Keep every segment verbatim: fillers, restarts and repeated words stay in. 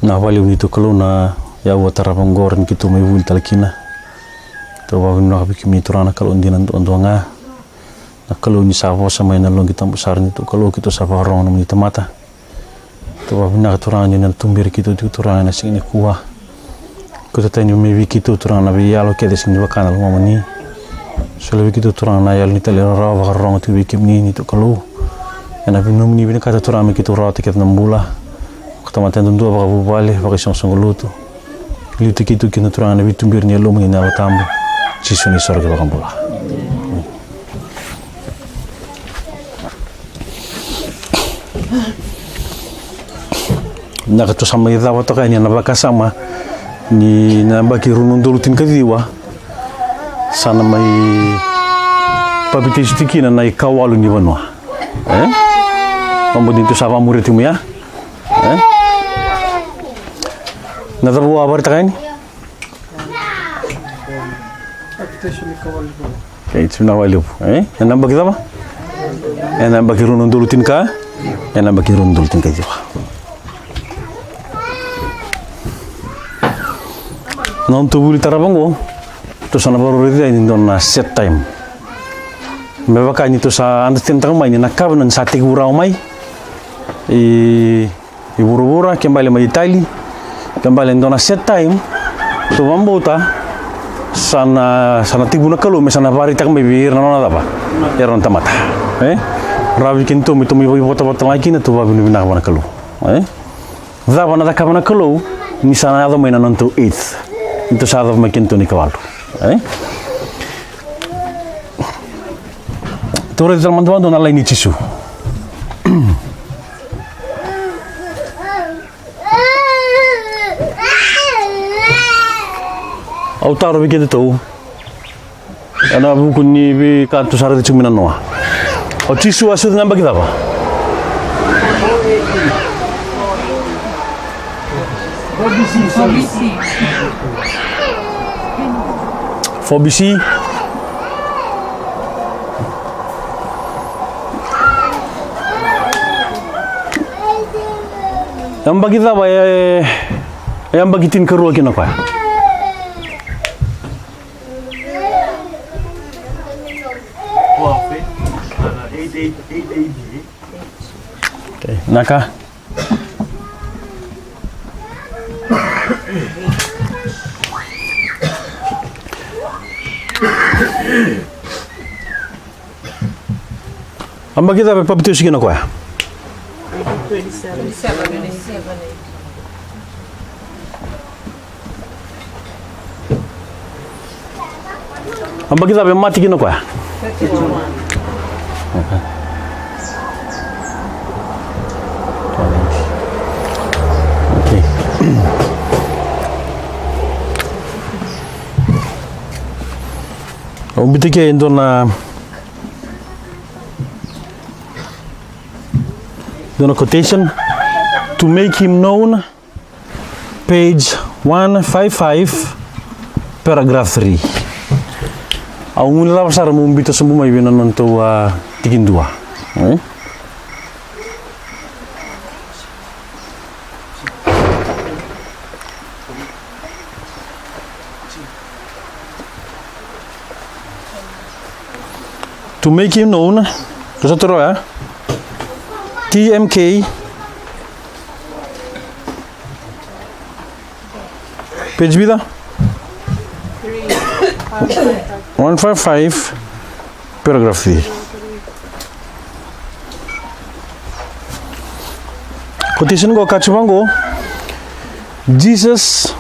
Na vakalevu ni tou Kalou na iyau a tarava oqo ni keitou mai vuli tale kina. Tou vakavinavinaka vei kemuni Turaga na Kalou dina duadua ga. Na Kalou ni sa vosa mai na loqi tabu sara ni tou Kalou keitou sa vakarorogo nomuni tamata. Tou vakavinavinaka Turaga ni na tuberi keitou tiko Turaga ena siga nikua. Kauta tani mai vei keitou Turaga na veiyalo kece e sega ni vaka na lomamuni. Solia vei keitou Turaga na yalo ni talairawarawa vakarorogo tiko vei kemuni ni tou Kalou. Ena nomuni vinakata Turaga me keitou rawata kece na bula. Vakatamata yadudua, vakavuvale, vakaisoqosoqo lotu. Liutaki keitou kina Turaga ena veituberi ni Yalomuni na Yalo Tabu. Jisu na iSoro kei Vakabula. Na ka tou sa mai cava toka yani ena vakasama ni na yabaki rua na udolu tinikaciwa. Sa na mai papitaiso tiko kina na ikawalu ni vanua. E? Vabauti ni tou sa vakamuria tiko mai ya. E? Na cava au a vakaraitaka yani? Papitaiso ni ikawalu ni vanua. Okay, tou na vakalevu. E? Ena yabaki cava? Ena yabaki rua na udolu tinika. Ena yabaki rua na udolu tinikaciwa. Na nodatou vuli tarava oqo, tou sa na vakarau raica yani e dua na set time. Me vaka ni tou sa understand-taka mai ni na covenant sa tekivu rawa mai i, i vuravura, ke bale mai Itali, ke bale e dua na set time, tou vakabauta sa na, sa na tekivu na Kalou me sa na vakaraitaka mai vei ira na nona cava? Ira na tamata. E? Rawa vei kedatou me tou mai vakaivotavota ga kina, tou vakavinavinaka vua na Kalou. E? Cava na cakava na Kalou ni sa na yaco mai na nodatou eighth, ni tou sa yaco mai kedatou na ikawalu? E? Tou raica tale mada vakadua na laini i Jisu. Au taro vei kedatou. Ena vuku ni veika tou sa raica tiko mai na noa. O Jisu a sucu ena yabaki cava? Four B C. Yabaki cava e, e yabaki tinikarua kina o koya? Okay, na ka. Yabaki cava e papitaiso kina o koya? Yabaki cava e mate kina o koya? Okay. Okay. Au biuta e dua na, dua na quotation, "To make him known," page one five five, paragraph three. Au guilecava sara meu biuta sobu mai vei na nodatou, a, tikidua. E? To make him known. Tou sa taura oya? T M K. Page vica? One five five, paragraph three. Quotation qo kaya vaqo, "Jesus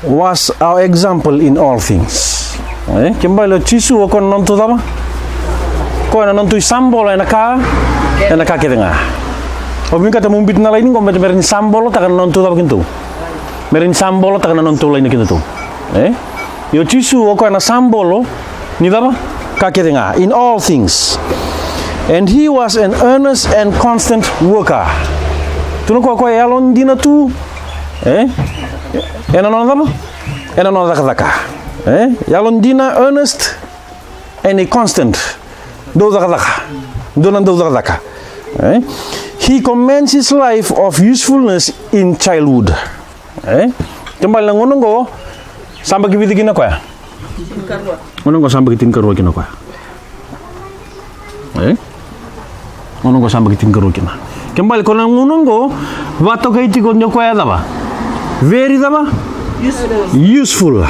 was our example in all things." E? Ke bale o Jisu o koya na nodatou cava? O koya na nodatou isabolo ena ka, ena ka kece ga. Au vinakata meu biuta na laini qo me, me rawa ni sabolotaka na nodatou cava keitou? Me rawa ni sabolotaka na nodatou laini keitou. E? Ia o Jisu o koya na sabolo ni cava? Ka kece ga. In all things. "And he was an earnest and constant worker." Tukuna o koya, o koya e yalodina tu. E? Ena nona cava? Ena nona cakacaka. E? Yalodina, earnest, and a constant. Dau cakacaka. Dua na dau cakacaka. E? "He commenced his life of usefulness in childhood." E? Kena ibalebale na gauna oqo sa yabaki vica kina o koya? Gauna oqo sa yabaki tinikarua kina o koya. E? Gauna oqo sa yabaki tinikarua kina. Kena ibalebale ko na gauna oqo vakatokai tiko ni o koya cava? Very cava? Useful. Useful.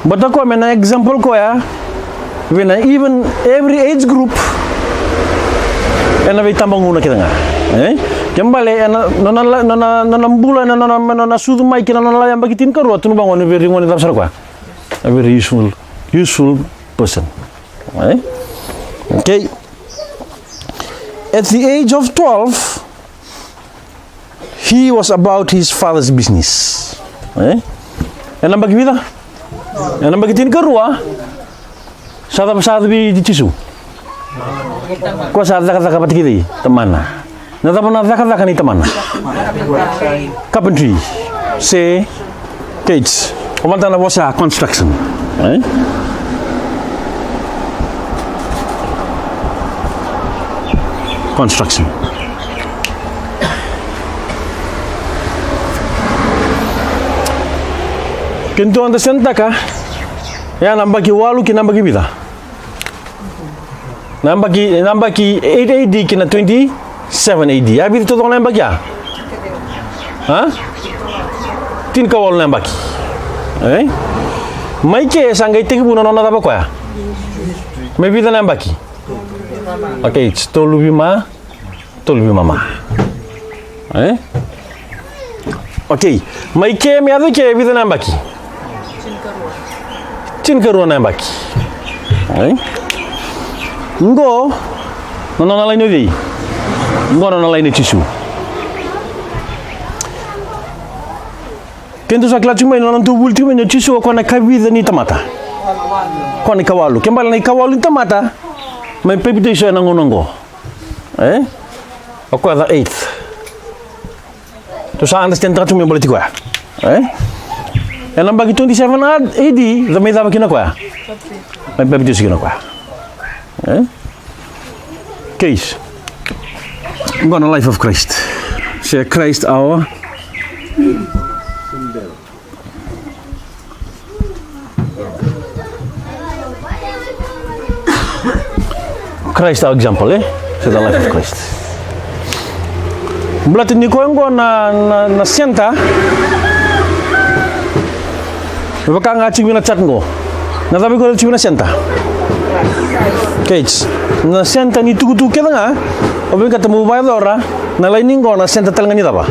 Baleta o koya me na example o koya vei na even every age group, ena veitabagauna kece ga. E? Kena ibalebale ena nona, nona, nona bula, ena nona, nona sucu mai kina nona yabaki tinikarua, tukuna vaqo ni very, gone cava sara o koya? A very useful, useful person. E? Okay. At the age of twelve, he was about his father's business. E? Ena yabaki vica? Ena yabaki tinikarua. Sa cava, sa cava vei Jisu? Ko sa cakacaka vata kei tamana. Na cava na cakacaka nei tamana? Carpentry. Se Kate, o vata na vosa construction. E? Construction. Keitou understand-taka ya na yabaki walu ki na yabaki vica? Na yabaki, na yabaki eight A D ki na twenty-seven A D. A vica taucoko na yabaki ya? A? Tinikawalu na yabaki. E? Mai ke sa qai tekivu na nona cava o koya? Me vica na yabaki? Okay, it's tolu veima, tolu veimama. E? Okay. Mai ke me yaco ke vica na yabaki? Tinikarua na yabaki. E? Qo na nona laini o cei? Qo na nona laini o Jisu. Keitou sa kila tiko mai na nona dau vuli tiko mai o Jisu, o koya na ikavica ni tamata? O koya na ikawalu. Kena ibalebale na ikawalu ni tamata mai papitaiso ena gauna oqo. E? O koya the eighth. Tou sa understand-taka tu me baleti koya. E? Ena yabaki twenty-seven A D, cava mai cava kina o koya? Mai papitaiso kina o koya. E? Case. Qo na life of Christ. Se Christ our Christ our example, e? Se the life of Christ. Baleta ni koya oqo na, na, na center. Me vaka ga tiko vei na chart oqo. Na cava iko tiko vei na center? Kate. Na center ni tukutuku kece ga. O vinakata mo vakayacora na laini oqo na center tale ga ni cava?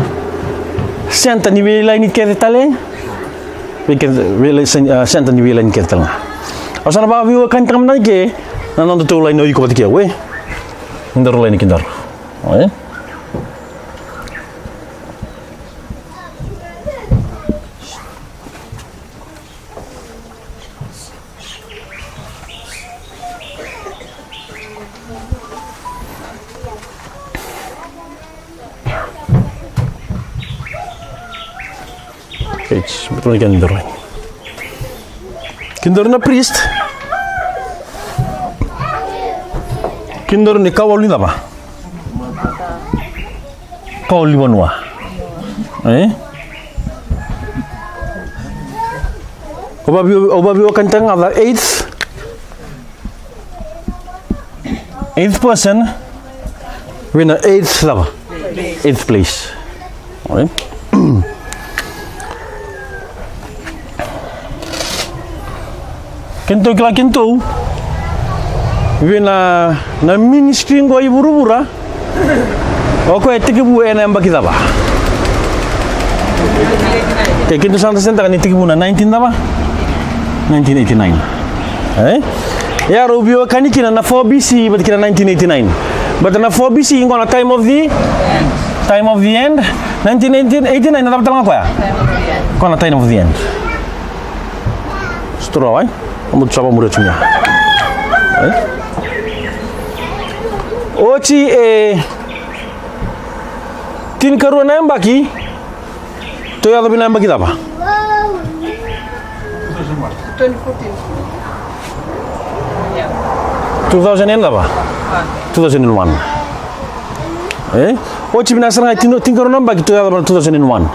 Center ni veilaini kece tale. Vei keda, vei lai-, sen-, a, center ni veilaini kece tale ga. Au sa na vakaveiwekanitaka mada ke na nodatou laini o iko vata kei au, e? Nodaru laini kedaru. E? Kedaru na priest. Kedaru na ikawalu ni cava? Ikawalu ni vanua. E? Au vaveiwekani, au vaveiwekani tale ga the eighth, eighth person vei na eighth cava? Eighth place. Alright. Kedatou kila, kedatou vei na, na ministry qo i vuravura, o koya e tekivu ena yabaki cava? Ke kedatou sa na sentaka ni tekivu na nineteen cava? Nineteen eighty-nine. E? E a rau veiwekani kina na four B C vata kina nineteen eighty-nine. But na four B C qo na time of the, time of the end. Nineteen eighty-nine na cava tale ga koya? Qo na time of the end. Sotava, e? Au mudu sa vakamuria tu ga. E? Oti e tinikarua na yabaki, tou yaco vei na yabaki cava? Twenty fourteen. Two thousand and cava? Two thousand and one. E? Oti vinaka sara ga e tini, tinikarua na yabaki tou yaco mai na two thousand and one.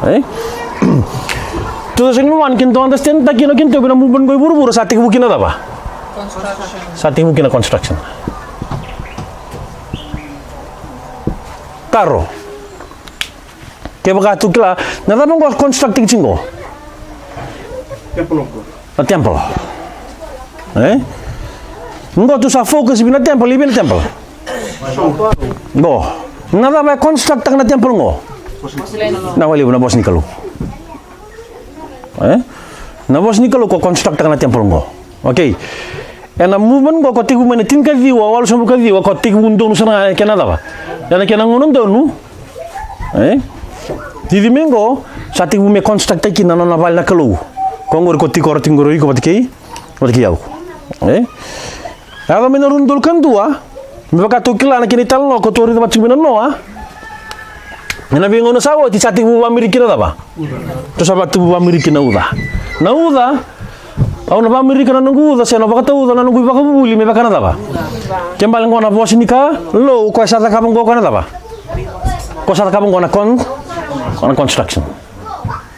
E? Two thousand and one, keitou understand-taka kina, keitou vei na movement qo i vuravura sa tekivu kina cava? Sa tekivu kina construction. Taro. Kevaka tou kila, na cava qo a construct-taki tiko qo? Temple of God. Na temple. E? Qo tou sa focus vei na temple, i vei na temple? Qo. Na cava e construct-taka na temple qo? Na wai levu, na vosa ni Kalou. E? Na vosa ni Kalou ko construct-taka na temple qo. Okay. Ena movement qo ko tekivu mai na tinikaciwa walusagavulu kaciwa, ko tekivu donu sara ga ena kena cava? Ena kena gauna donu. E? Cici mai qo, sa tekivu me construct-taki kina na nona vale na Kalou. Ko qori ko tiko, ora tiko qori o iko vata kei, vata kei au. E? Yaco mai na rua na udolu ka dua, me vaka tou kila na kena italanoa ko tou raica vata tiko mai na noa. Ena veigauna sa oti sa tekivu vamiriki na cava? Tou sa tekivu vamiriki na uca. Na uca, au na vamirika na noqu uca se na vakatauca na noqu ivakavuvuli me vaka na cava? Kena ibalebale qo na vosa ni Kalou, o koya sa cakava qo, o koya na cava? Ko sa cakava qo na con-, na construction.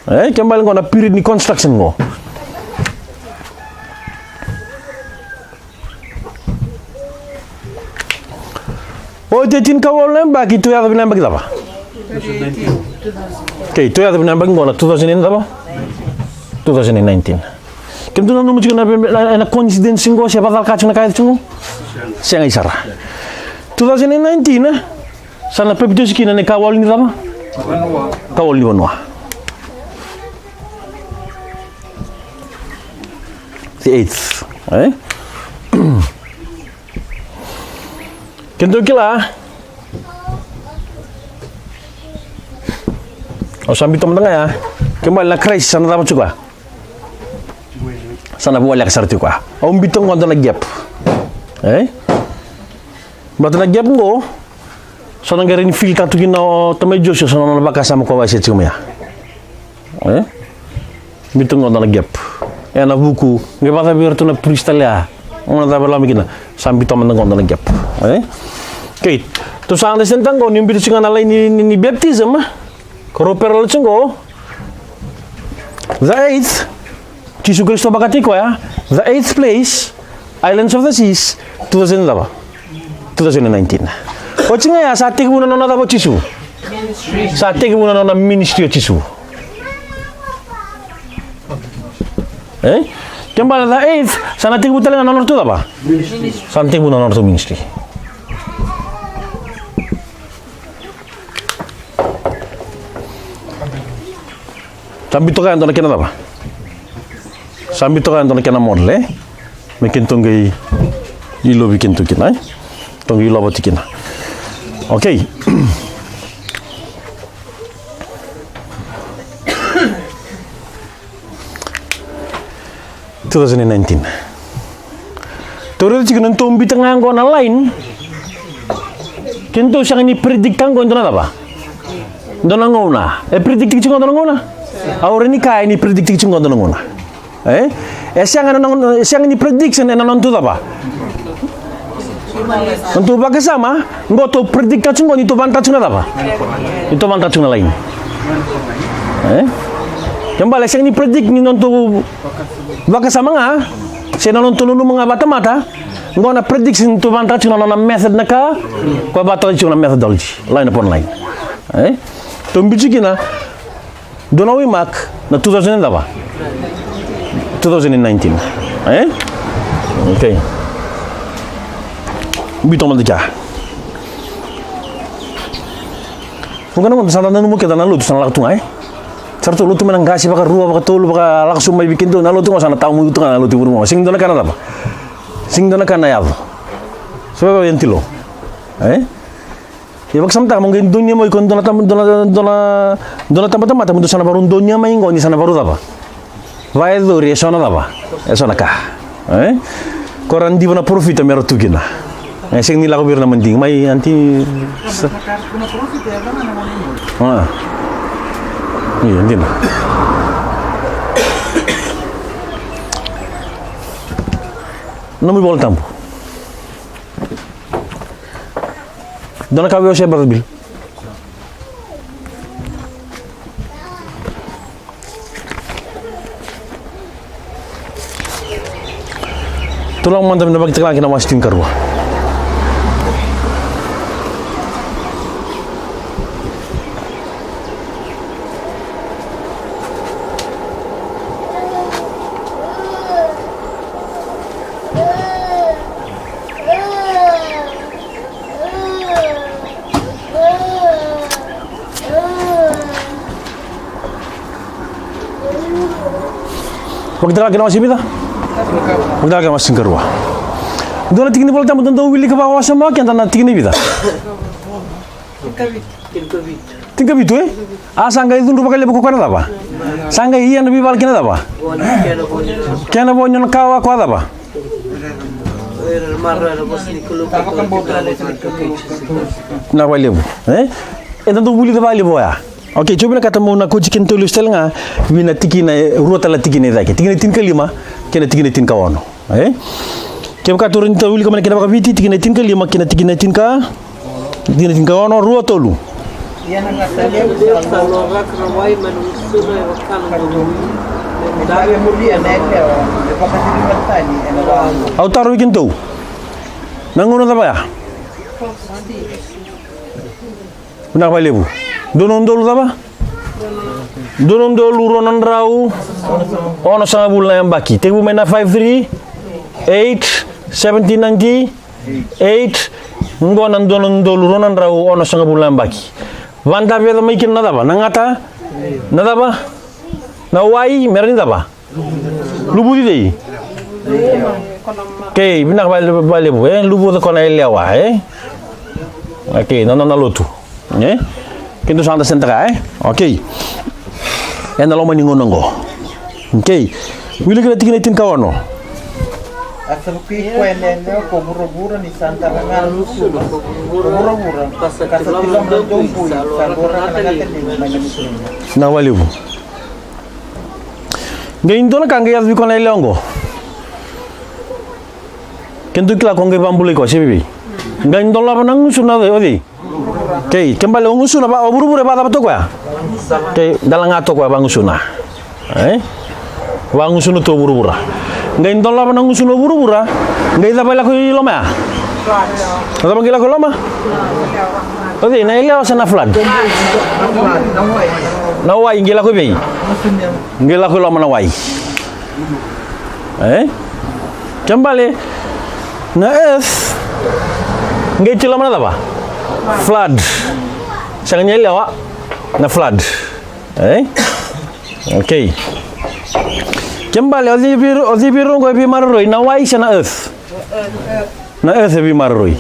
E, kena ibalebale qo na period ni construction qo. Oti e tinikawalu na yabaki, tou yaco vei na yabaki cava? Okay, tou yaco vei na yabaki qo na two thousand and cava? Two thousand and nineteen. Kemudou nanuma tiko na, na, na coincidence qo se vakacalaka tiko na ka yaco tiko qo? Sega i sara. Two thousand and nineteen, e? Sa na papitaiso kina na ikawalu ni cava? Kawalu ni vanua. The eighth, e? Kemudou kila, au sa biuta mada ga ya. Kena ibalebale na crisis sa na cava tiko ya? Sa na voleka sara tiko ya. Au biuta qo dua na gap. E? Baleta na gap qo sa na qai rawa ni fill-taka tu kina o tamai Josua, sa na nona vakasama ko wasea tiko mai ya. E? Biuta qo dua na gap. Ena vuku, qai vakacava vei iratou na priest tale ya? Gauna cava e lako mai kina? Sa biuta mada qo dua na gap. E? Okay. Tou sa understand-taka qo ni biuta tiko ga na laini ni, ni, ni baptism. Ko rau parallel tiko qo. The eighth, Jisu Karisito vakataki koya. The eighth place, Islands of the Seas, two thousand cava? Two thousand and nineteen. Oti ga ya sa tekivu na nona cava o Jisu? Sa tekivu na nona ministry o Jisu. E? Kena ibalebale the eighth, sa na tekivu tale ga na nodratou cava? Sa na tekivu na nodratou ministry. Sa biuta toka ya e dua na kena cava? Sa biuta toka ya e dua na kena model, e? Me keitou qai ilovi keitou kina, e? Tou qai ilova tiko kina. Okay. Two thousand and nineteen. Tou raica tiko na nodatou biuta ga qo na line. Keitou sega ni predict-taka qo e dua na cava? Dua na gauna. E predict tiko qo dua na gauna? Au rawa ni kaya ni predict tiko qo dua na gauna. E? E sega na, na, e sega ni prediction ena nodatou cava? Nodatou vakasama, qo tou predict-taka tiko qo ni tou vanataka tiko na cava? Ni tou vanataka tiko na line. E? Kena ibalebale e sega ni predict ni nodatou vakasama ga, se na nodatou nanuma ga vakatamata, qo na prediction ni tou vanataka tiko na nona method na ka, koya vakataki tiko na methodology, line upon line. E? Tou biuta tiko kina, dua na waymark na two thousand and cava? Two thousand and nineteen. E? Okay. Biuta mada kea. Vuqa na gauna sa da nanuma keda na lotu sa na lako tu ga, e? Sa ratou lotu mai na qase vakarua, vakatolu, vaka lako sobu mai vei keitou na lotu ga sa na tawa mai tu ga na lotu i vuravura. Sega ni dua na ka na cava? Sega ni dua na ka na yaco. Sa vaka yani tilo. E? Ia vakasamataka mo qai donuya mai ko dua na taba, dua na, dua na, dua na tabatamata mo dou sa na varau donuya mai qo ni sa na varau cava? Vakayacori eso na cava? Eso na ka. E? Ko ra diva na parofita me ra tu kina. E sega ni lako vei ira na madigi mai anti. A. Io, dina. Nomu iVola Tabu. Dua na ka vei au se brother Bill. Tou lako mada me da vakaitikotiko kina wase tinikarua. Vakaitikotiko kina wase vica? Vakaitikotiko kina wase tinikarua. Dua na tiki ni Vola Tabu da dau wilika vakawasoma, keda na tikina e vica? Tinikavitu, e? A sa qai cudru vakalevu ko koya na cava? Sa qai ia na veivala kina cava? Kena vo ni nona kawa ko a cava? Na vakalevu, e? Eda dau vulica vakalevu oya. Okay, tou vinakata meu na kauti kedatou lesu tale ga vei na tikina e rua tale na tikina e cake. Tikina e tinikalima kei na tikina e tinikaono. E? Kevaka tou rawa ni tou wilika mai na kena vakaviti, tikina e tinikalima kei na tikina e tinika, tikina e tinikaono, rua, tolu. Au tarogi kedatou. Na gauna cava ya? Vinaka vakalevu. Dua na udolu cava? Dua na udolu rua na drau onosagavulu na yabaki. Tekivu mai na five three, eight, seventeen ninety-eight. Qo na dua na udolu rua na drau onosagavulu na yabaki. Vadaveca mai kina na cava? Na gata? Na cava? Na wai, me rawa ni cava? Luvuci cei? Okay, vinaka vakalevu, e, luvuci koya na yalewa, e? Okay, na nona lotu, e? Keitou sa understand taka, e? Okay. Ena loma ni gauna oqo. Okay. Wilika na tikina e tinikaono. A sa vukei koya na yalewa ko vuravura ni sa dara ga na gusuna ko vuravura, ka sa tiloma na daubui sa dua na ka na gata ni mai na gusuna. Vinaka vakalevu. Qai dua na ka qai yaco vei koya na yalewa oqo. Keitou kila ko qai vakabulai koya se vei. Qai dolava na gusuna o cei? Okay, kena ibalebale o gusuna va, o vuravura e vakacava tu o koya? Okay, dala ga tu o koya vagusuna. E? Vagusuna tu o vuravura. Qai dolava na gusuna o vuravura, qai cava e lako i loma ya? Na cava qai lako i loma? O cei, na yalewa se na flood? Na wai qai lako i vei? Qai lako i loma na wai. E? Kena ibalebale na earth qai tu i loma na cava? Flood. Sega ni yalewa, na flood. E? Okay. Kena ibalebale o cei vei ira, o cei vei ira oqo e veimaroroi, na wai se na earth? Na earth e veimaroroi.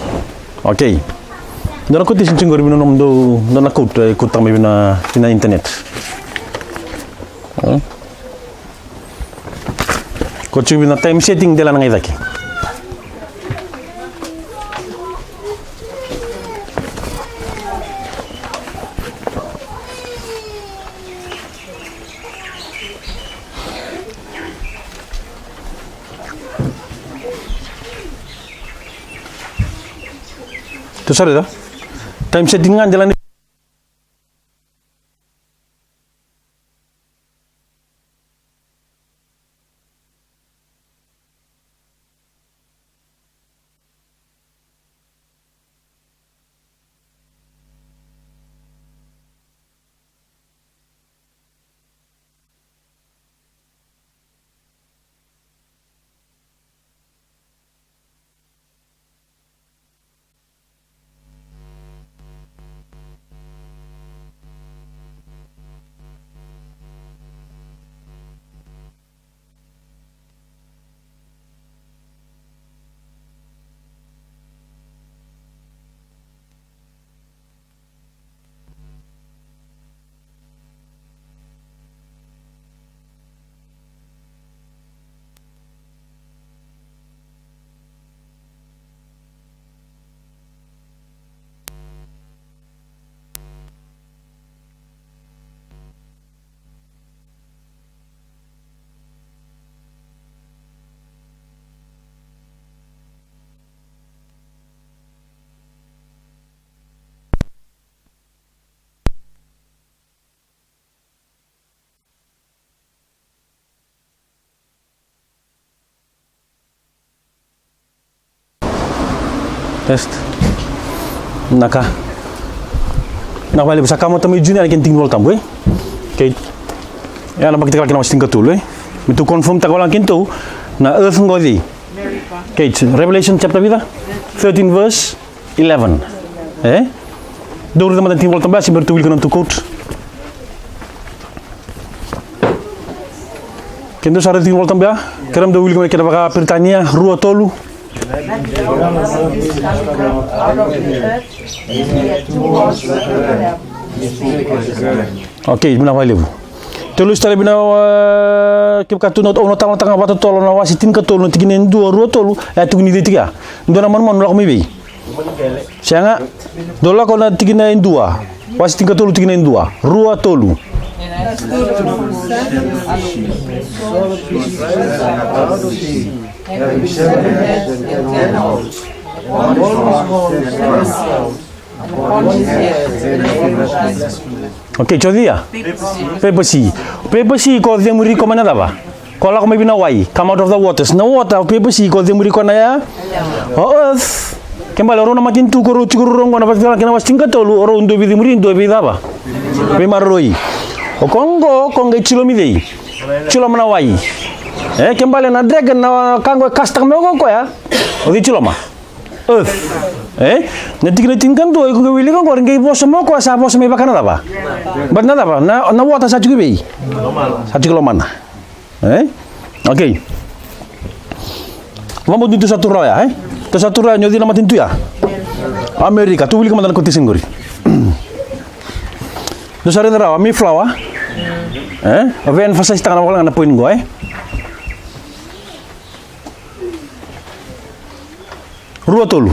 Okay. Dua na quotation tiko qori vei na nomudou, dua na quote, e, quote-taka mai vei na, vei na internet. Hmm? Ko tiko vei na time setting dela na qai cake. Tou sa raica? Time setting ga dela ni Yes. Na ka. Na vakalevu sa kamata mai June, na kena tiki ni Volatabu, e? Okay. E, na Vakatakila kena wase tinikatolu, e? Me tou confirm taka wale ga kina tou, na earth qo cei? Okay, Revelation chapter vica? Thirteen verse eleven. E? Dou raica mada na tiki ni Volatabu ya, se bera tou wilika na tou quote. Kemudou sa raica tiko na Volatabu ya? Kerea mo dou wilika mai kena vakaperitania, rua tolu. Okay, vinaka vakalevu. Tou lesu tale vinaka, e, kevaka tou na, au na tamataka ga vakatotolo na wase tinikatolu na tikina e dua, rua, tolu, e a tukuni cei tiko ya? Dua na manumanu lako mai vei? Sega. Dou lako na tikina e dua. Wase tinikatolu tikina e dua. Rua, tolu. Okay, cocia? Papacy. Papacy ko cemuri iko mai na cava? Ko lako mai vei na wai, come out of the waters. Na water, papacy ko cemuri iko na ya. O earth. Kena ibalebale o rau na matanitu ko rau tiko ruarua qo na Vakatakila kena wase tinikatolu, o rau dua vei cemuri, dua vei cava? Veimaroroi. O koya qo, ko qai tiloma i cei? Tiloma na wai. E, kena ibalebale na dragon na ka qo e kasitaka mai o koya, o cei tiloma? Earth. E? Na tikina tinikadua, iko qai wilika qori, qai vosa mai o koya sa vosa mai vaka na cava? But na cava? Na, na water sa tiko i vei? Sa tiko i lomana. E? Okay. Vakabauta ni tou sa tu rawa ya, e? Tou sa tu rawa ya, ni o cei na matanitu ya? Amerika, tou wilika mada na quotation qori. Tou sa raica rawa, Mayflower. E? O via emphasize taka na vakalaga na point qo, e? Rua tolu.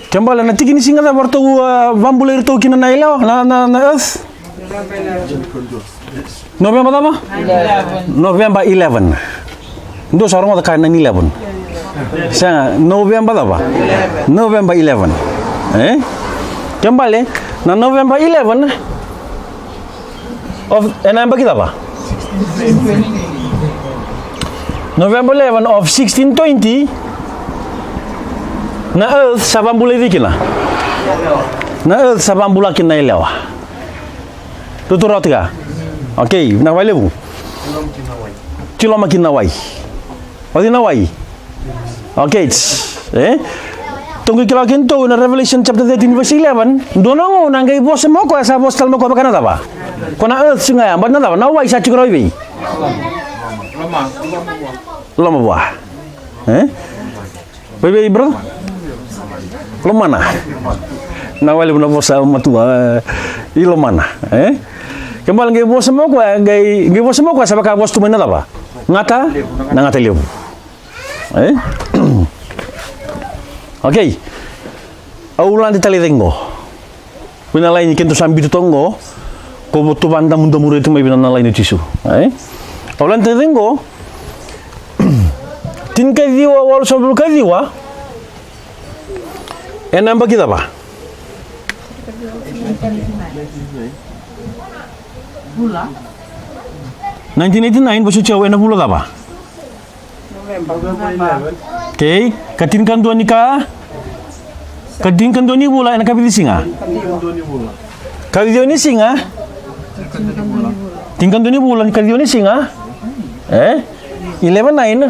Kena ibalebale na tiki ni siga cava ratou, a, vakabulai iratou kina na yalewa, na, na, na earth? November cava? Eleven. November eleven. Dou sa rogoca ka nine eleven. Sega, November cava? November eleven. E? Kena ibalebale na November eleven of, ena yabaki cava? November eleven of sixteen twenty. Na earth sa vakabulai cei kina? Na earth sa vakabula kina na yalewa. Tou tu rawa tiko ya? Okay, vinaka vakalevu. Tiloma kina na wai. O cei na wai? Okay, e? Tou qai kila kina tou na Revelation chapter thirteen verse eleven. Dua na gauna qai vosa mai o koya, sa vosa tale mai o koya vaka na cava? Ko na earth sega ya, but na cava? Na wai sa tiko rawa i vei? Loma vua. E? Vei, vei, brother? Lomana. Na wale na vosa matua, e, i lomana, e? Kena ibalebale qai vosa mai o koya, qai, qai vosa mai o koya sa vaka vosa tu mai na cava? Gata, na gata levu. E? Okay. Au lade tale i cake qo. Vei na laini keitou sa biuta toka qo, ko votu vadamudamu rai tu mai vei na laini o Jisu. E? Au lade tale i cake qo. Tinikaciwa walusagavulu kaciwa. Ena yabaki cava? Nineteen eighty-nine, vosoti au, ena vula cava? Okay, ka tinikadua ni ka, ka tinikadua ni vula ena ka vica ni siga? Ka ciwa ni siga. Tinikadua ni vula ni ka ciwa ni siga. E? Eleven nine.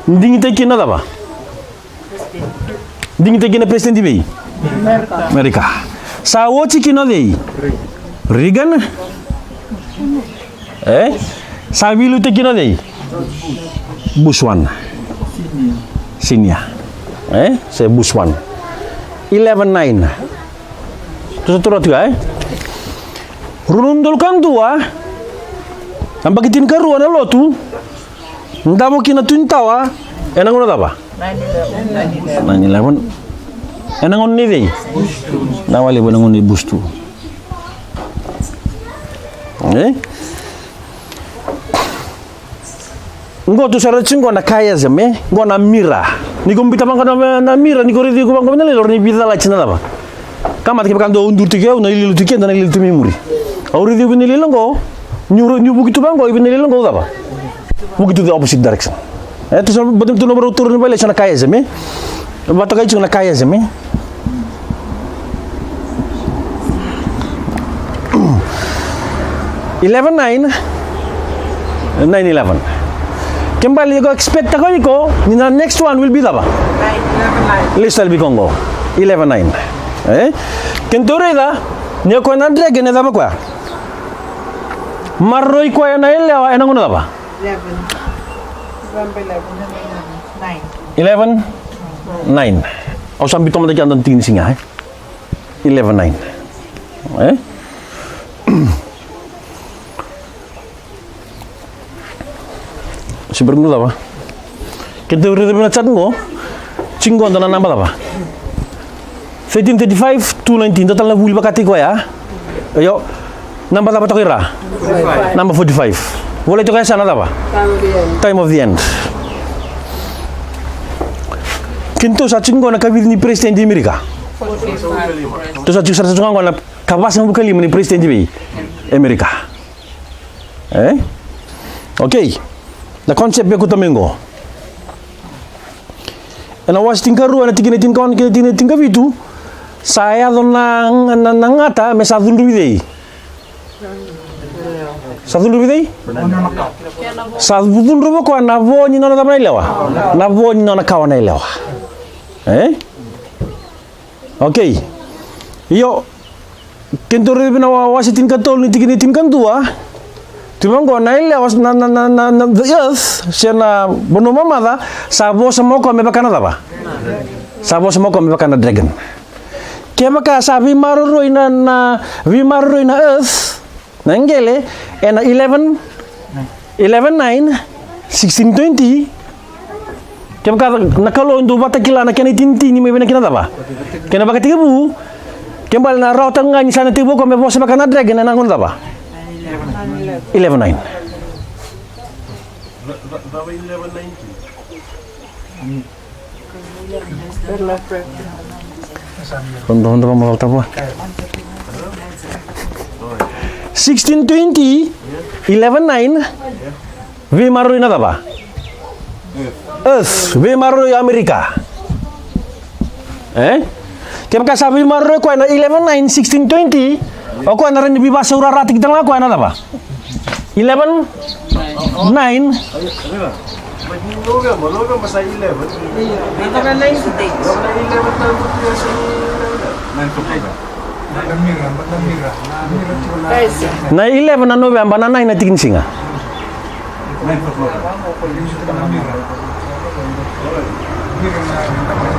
Digitaki kina cava? Digitaki kina president vei? Amerika. Sa oti kina o cei? Reagan. E? Sa veiliutaki kina o cei? Bush one. Senior. E? Se Bush one. Eleven nine. Tou sa tu rawa tiko ya, e? Rua na udolu ka dua. Na yabaki tinikarua na lotu. Davo kina Twin Tower. Ena gauna cava? Nine eleven. Ena gauna nei cei? Na wale ena gauna nei Bush two. E? Qo tou sa raica tiko qo na chiasm, e? Qo na mirror. Ni ko biuta vaqo na, na mirror, ni ko raici iko vaqo na lilo, ni veicalati na cava? Ka mata kevaka dou duri tiko, au na lilo tiko, dou na lilo tiko mai muri. Au raici iko vei na lilo qo, niu, niu vuki tu vaqo, iko vei na lilo qo cava? Vuki to the opposite direction. E, tou sa, baleta tou na vakarau taura na violation na chiasm, e? Vata kei tiko na chiasm, e? Eleven nine, nine eleven. Kena ibalebale iko expect-taka iko ni na next one will be cava? Nine, eleven nine. Lesu tale vei koya qo. Eleven nine. E? Keitou raica ni o koya na dragon e cava koya? Maroroi koya na yalewa ena gauna cava? Eleven. November eleven. Nine. Eleven nine. Au sa biuta mada kina na tiki ni siga, e? Eleven nine. E? Sibra qo cava? Keitou raica vei na chart qo. Tiko qo dua na naba cava? Thirteen thirty-five, two nineteen. Dua tale na vuli vakataki koya. Io. Naba cava toka i ra? Naba forty-five. Volai toka e sa na cava? Time of the end. Time of the end. Keitou sa tiko qo na kavica ni president i Amerika? Forty-five. Tou sa tiko sara, sa tiko qo na kavasagavulu ka lima ni president vei Amerika. E? Okay. Na concept e kauta mai qo. Ena wase tinikarua, ena tikina e tinikaono kei na tikina e tinikavitu, sa yaco na, na, na gata me sa cudruvi cei? Sa cudruvi cei? Sa cudruvi o koya na vo ni nona cava na yalewa? Na vo ni nona kawa na yalewa. E? Okay. Io, keitou raica vei na wa-, wase tinikatolu ni tikina e tinikadua. Tiko vaqo na yalewa, na, na, na, na, na, the earth, se na vanua mamaca, sa vosa mai o koya me vaka na cava? Sa vosa mai o koya me vaka na dragon. Kevaka sa veimaroroi na, na, veimaroroi na earth, na qele, ena eleven, eleven nine, sixteen twenty. Kevaka na Kalou e dau vakatakila na kena itinitini mai vei na kena cava? Kena vakatekivu. Kena ibalebale na rawa tale ga ni sa na tekivu o koya me vosa vaka na dragon ena gauna cava? Eleven nine. Ronda, ronda, vamos voltar vua. Sixteen twenty, eleven nine, veimaroroi na cava? Earth, veimaroroi Amerika. E? Kevaka sa veimaroroi koya na eleven nine sixteen twenty, o koya na rawa ni veivakasaurarataki tale ga koya na cava? Eleven nine. November, November sa eleven. November nine today. November eleven, nine forty-five. Na eleven na November, na nine na tiki ni siga.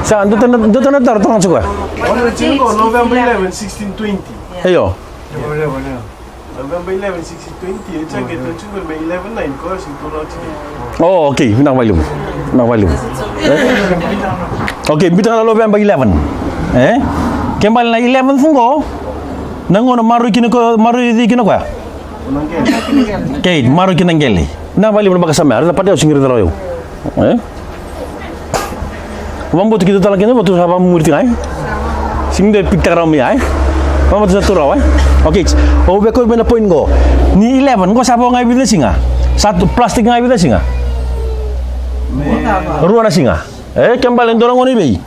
Sa, dua tale na, dua tale na taro, taro tiko ya. November eleven, sixteen twenty. Io. November eleven, sixteen twenty, e jake tu tiko me eleven nine, ko si tu rau tiko. Oh, okay, vinaka vakalevu. Vinaka vakalevu. E? Okay, biuta ga na November eleven. E? Kena ibalebale na eleven qo, na gauna maroroi kina ko, maroroi cei kina koya? Kei, maroroi kina qele. Vinaka vakalevu na vakasama ya, raica, pati au sega ni raica rawa o yau. E? Vakabauta keitou tala kina, vakatou sa vakamuri tiko ga, e? Sega ni dua e pikitaka rawa mai ya, e? Vakabauta sa tu rawa, e? Okay, au via kauta mai na point qo. Ni eleven, qo sa vo ga e vica na siga? Sa tu plastic ga e vica na siga? Rua na siga. E, kena ibalebale dua na gauna i vei?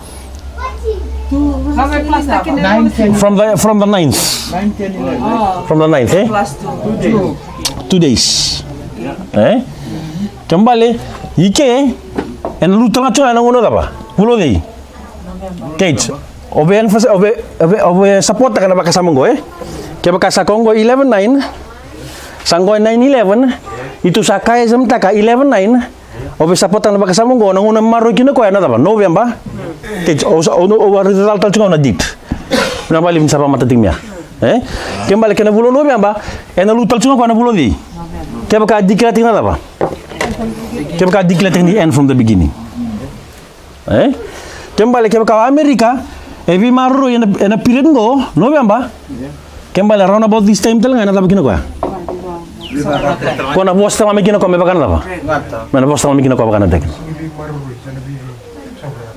From the, from the ninth. From the ninth, e? Plus two. Two days. E? Kena ibalebale, i ke, ena lutu tale ga tiko ga ena gauna cava? Vula o cei? Kate, o vei emphasize, o vei, o vei, o vei support-taka na vakasama qo, e? Kevaka sa qo eleven nine, sa qo nine eleven, i tou sa chiasm-taka eleven nine, o vei support-taka na vakasama qo, na gauna maroroi kina o koya na cava? November. Kate, o sa, o, o, o raica tale tiko ga na date. Vinaka vakalevu ni sa vakamatatataki mai ya. E? Kena ibalebale kena vula o November, ena lutu tale tiko ga o koya na vula o cei? Kevaka a declare-taki na cava? Kevaka a declare-taki ni end from the beginning. E? Kena ibalebale kevaka o Amerika e veimaroroi ena, ena period qo, November. Kena ibalebale round about this time tale ga ena cava kina o koya? Ko na vosa tale ga mai kina ko me vaka na cava? Me na vosa tale ga mai kina ko vaka na dragon.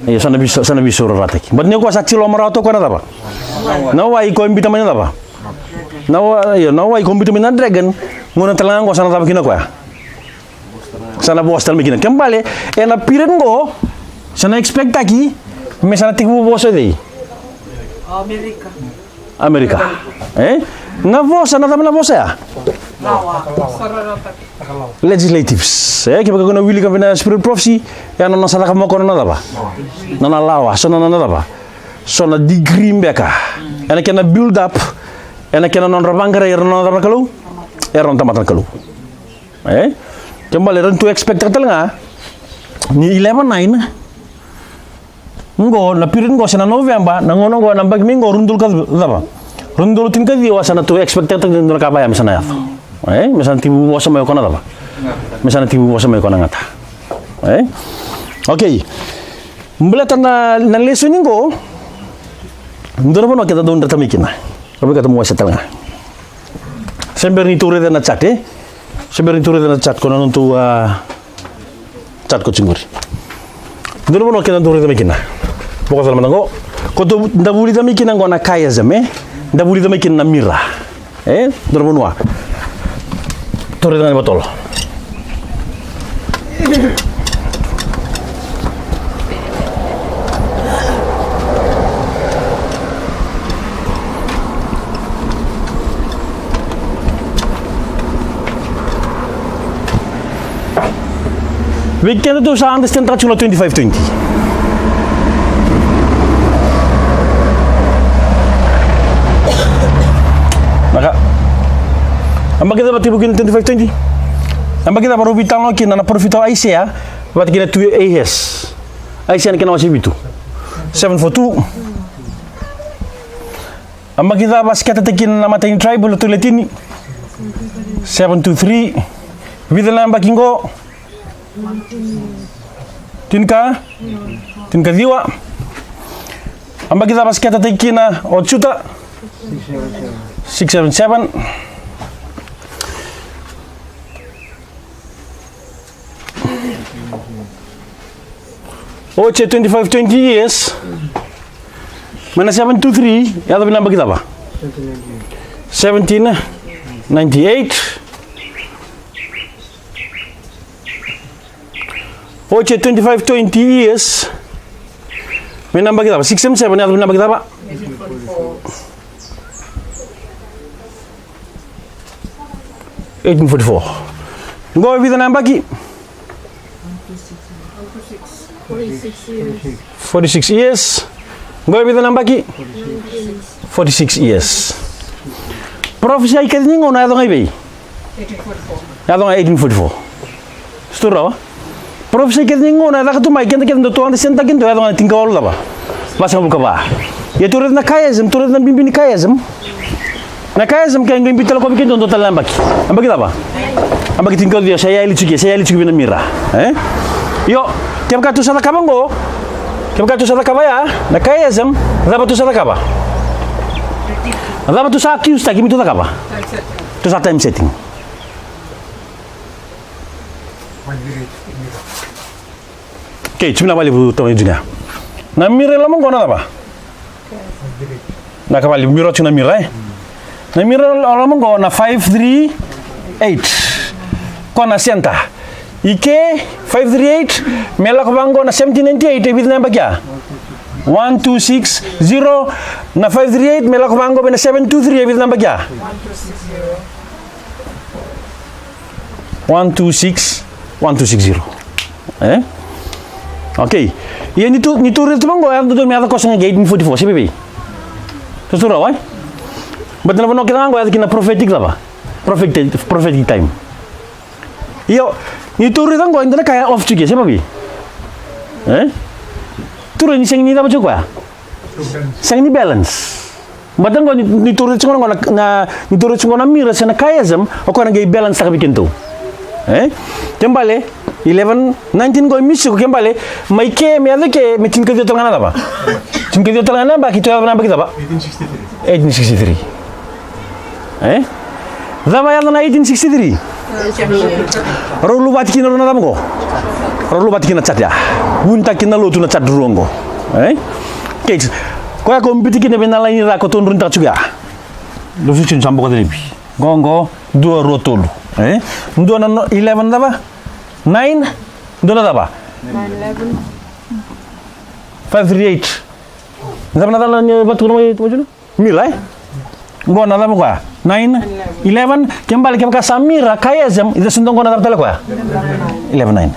Io, sa na vi, sa na visaurarataki. But ni ko sa tilo marawa toka na cava? Na wai ko biuta mai na cava? Na wai, io, na wai ko biuta mai na dragon. Gauna tale ga qo sa na cava kina koya? Sa na vosa tale mai kina. Kena ibalebale ena period qo sa na expectaki me sa na tekivu vosa o cei? Amerika. Amerika. E? Na vosa, na cava na vosa ya? Legislatives. E, kevaka ko na wilika vei na spirit prophecy, ya na nona sa caka mai o koya na nona cava? Nona lawa, so na nona cava? So na degree beka. Ena kena build up, ena kena nodra vaqarai, era nona cava na Kalou? Era nona tamata na Kalou. E? Kena ibalebale era tu expect tale ga ni eleven nine. Qo na period qo se na November, na gauna qo na yabaki mai qo rua na udolu ka cava? Rua na udolu tinikaciwa, sa na tu expect taka ni dua na ka vaya me sa na yaco. E, me sa na tekivu vosa mai o koya na cava? Me sa na tekivu vosa mai o koya na gata. E? Okay. Baleta na, na lesoni qo, dua na vanua keda dau dreta mai kina. Au via kaya mo wasea tale ga. Se bera ni tou raica na chart, e? Se bera ni tou raica na chart, ko na nodatou, a, chart ko tiko qori. Dua na vanua keda dau raica mai kina. Boko tale mada qo. Ko tou, da vulica mai kina qo na chiasm, e? Da vulica mai kina na mirror. E? Dua na vanua. Tou raica ga ni vatolo. Vei keda tou sa understand taka tiko na twenty-five twenty. Naka. Yabaki cava tekivu kina twenty-five twenty? Yabaki cava rau veitalanoa kina na parofita o Aisea vata kei na tui Ahaz? Aisea na kena wase vitu. Seven four two. Yabaki cava scatter-taki kina na matai ni tribe, lotu le tini? Seven two three. Vica na yabaki qo? Tinika? Tinikaciwa. Yabaki cava scatter-taki kina o Juta? Six seven seven. Oti e twenty-five twenty years mai na seven two three, yaco vei na yabaki cava? Seventeen ninety-eight. Oti e twenty-five twenty years mai na yabaki cava? Six seven seven, yaco vei na yabaki cava? Eighteen forty-four. Qo e vica na yabaki? Forty-six years. Qo e vica na yabaki? Forty-six years. Parofisai kece ni gauna yaco ga i vei? Yaco ga eighteen forty-four. Sotiri rawa. Parofisai kece ni gauna e caka tu mai, keda kece dau tu understand-taka kina, yaco ga na tinikawalu cava? Vasagavulu ka va. Ia tou raica na chiasm, tou raica na bibi ni chiasm. Na chiasm ke qai biuta tale o koya vei keda dua tale na yabaki. Yabaki cava? Yabaki tinikaciwa, sa yali tiko, sa yali tiko vei na mirror. E? Io, kevaka tou sa cakava qo, kevaka tou sa cakava ya na chiasm, cava tou sa cakava? Cava tou sa accuse-taki me tou cakava? Tou sa time setting. Okay, tiko na vale vu tau ni Junia. Na mirror e loma qo na cava? Na ka vale vu mirror, tiko na mirror, e? Na mirror e loma qo na five three eight. Ko na center. I ke five three eight me lako vaqo na seventeen ninety-eight, e vica na yabaki ya? One two six zero. Na five three eight me lako vaqo vei na seven two three, e vica na yabaki ya? One two six, one two six zero. E? Okay. Ia ni tou, ni tou raica tu vaqo, e yaco dodonu me yaco koso ga qi eighteen forty-four, se vei vei? Tou tou rawa, e? But na vanua kece ga qo e yaco kina prophetic cava? Prophetic, prophetic time. Io, ni tou raica qo, e dua na ka e off tiko, se vei vei? E? Tou raica ni sega ni cava tiko koya? Sega ni balance. Baleta qo ni, ni tou raica tiko qo na, na, ni tou raica tiko qo na mirror se na chiasm, o koya na qai balance-taka vei kedatou. E? Kena ibalebale, eleven nineteen qo e misi tiko, kena ibalebale, mai ke me yaco ke, me tinikaciwa tale ga na cava? Tinikaciwa tale ga na yabaki, tou yaco na yabaki cava? Eighteen sixty-three. E? Cava yaco na eighteen sixty-three? Rau luvati kina rau na cava qo? Rau luvati kina na chart ya. Vunitaki na lotu na chart rua qo. E? Kei, koya ko biuti kina vei na laini ra ko tou drunitaka tiko ya. Dou sa tiko ni sa boka calevi. Qo, qo, dua, rua, tolu. E? Dua na no, eleven cava? Nine. Dua na cava? Five three eight. Cava na cala ni vatu na mai tu mai tuna? Mira, e? Qo na cava koya? Nine, eleven, ke bale kevaka sa mira, chiasm, ida sa dua qo na cava tale koya? Eleven nine.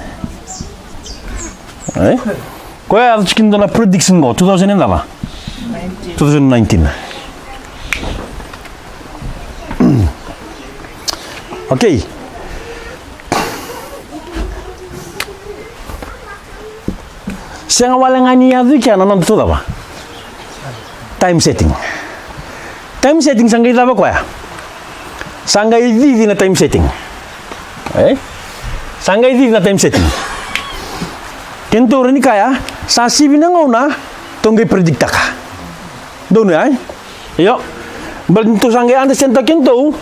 E? Koya yaco tiko ni dua na prediction qo, two thousand and cava? Two thousand nineteen. Okay. Sega wale ga ni yaco i kea na noda tu cava? Time setting. Time setting sa qai cava koya? Sa qai cici na time setting. E? Sa qai cici na time setting. Kedatou rawa ni kaya, sa sivi na gauna, tou qai predictaka. Donu ya, e? Io. Baleta ni tou sa qai understand-taka kedatou,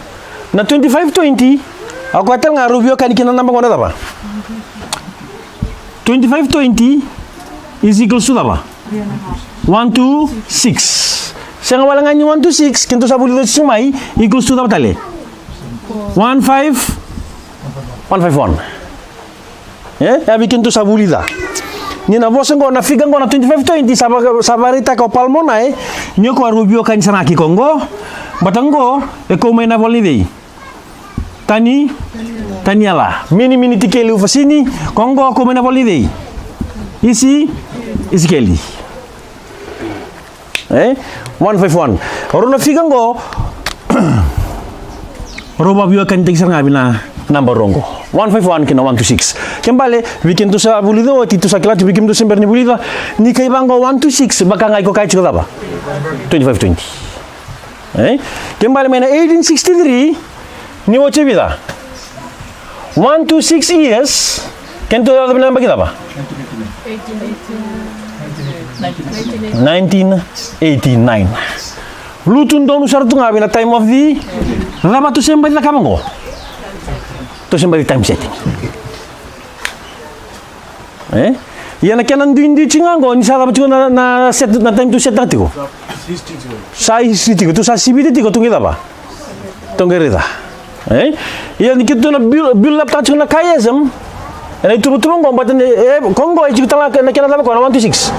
na twenty-five twenty, o koya tale ga rau veiwekani kina na naba qo na cava? Twenty-five twenty is equals to cava? One two six. Sega wale ga ni one two six, kedatou sa vulica oti mai, equals to cava tale? One five, one five one. E, e a vei kedatou sa vulica. Ni na vosa qo, na figure qo na twenty-five twenty, sa va, sa vakaraitaka o Palmona, e, ni o koya rau veiwekani sara ga kei koya qo. Bata qo, e kau mai na ivola nei cei? Tani, Taniela. Mini, mini, tikeli, ufasini, ko qo, kau mai na ivola nei cei? Isi, Isikeli. E? One five one. O rau na figure qo, rau vaveiwekanitaki sara ga vei na naba rua qo. One five one kei na one two six. Ke bale, vei kedatou sa vulica oti, tou sa kila tu vei kedatou se bera ni vulica, ni kai vaqo one two six, vaka ga iko kaya tiko cava? Twenty-five twenty. E? Ke bale mai na eighteen sixty-three, ni oti e vica? One two six years, kedatou yaco mai na yabaki cava? Nineteen eighty-nine. Lutu donu sara tu ga vei na time of the, cava tou se bera ni cakava qo? Tou se bera ni time setting. E? Ia na kena duidui tiko ga qo, ni sa cava tiko na, na set, na time tou set-taka tiko. Sa history tiko, tou sa sivita tiko, tou qai cava? Tou qai raica. E? Ia ni keitou na build, build up-taka tiko na chiasm ena ituvatuva qo, baleta ni, e, ko qo e tiko tale ga na kena cava koya na one two six.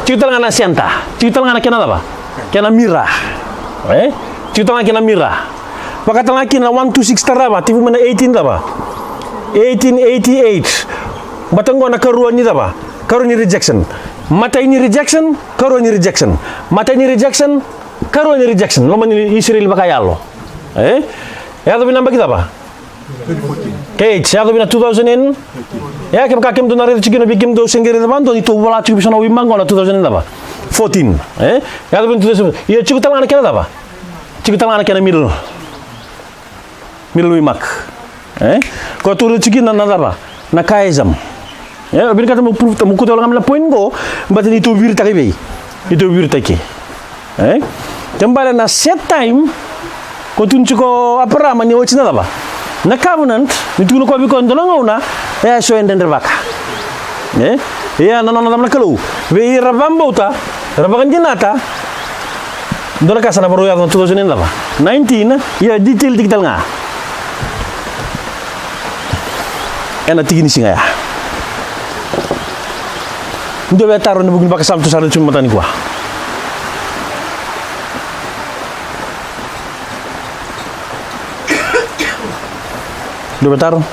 Tiko tale ga na center. Tiko tale ga na kena cava? Kena mirror. E? Tiko tale ga kena mirror. Vaka tale ga kina na one two six tarava, tekivu mai na eighteen cava? Eighteen eighty-eight. Bata qo na karua ni cava? Karua ni rejection. Matai ni rejection, karua ni rejection. Matai ni rejection, karua ni rejection. Loma ni Isireli vakayalo. E? Yaco vei na yabaki cava? Kei, yaco vei na two thousand and, e, kevaka kemudou na raica tiko kina, vei kemudou se qai raica vakadua, ni tou vola tiko vei so na waymark qo na two thousand and cava? Fourteen. E? Yaco vei na two thousand, ia tiko tale ga na kena cava? Tiko tale ga na kena middle. Middle waymark. E? Ko tou raica tiko kina na cava? Na chiasm. E, au vinakata meu prove, meu kauta wale ga mai na point qo, baleta ni tou viritaka i vei? Ni tou viritaki. E? Ke bale na set time, ko tukuna tiko o Eparama ni oti na cava? Na covenant, ni tukuna o koya vei koya e dua na gauna, e a so e dredrevaka. E? Ia na nona cava na Kalou? Vei ira vakabauta, ira vakadinata, dua na ka sa na varau yaco na two thousand and cava? Nineteen, ia detail-taki tale ga. Ena tiki ni siga ya. Dua vei taro ena vuku ni vakasama tou sa raica tiko mai mataka nikua. Dua vei taro.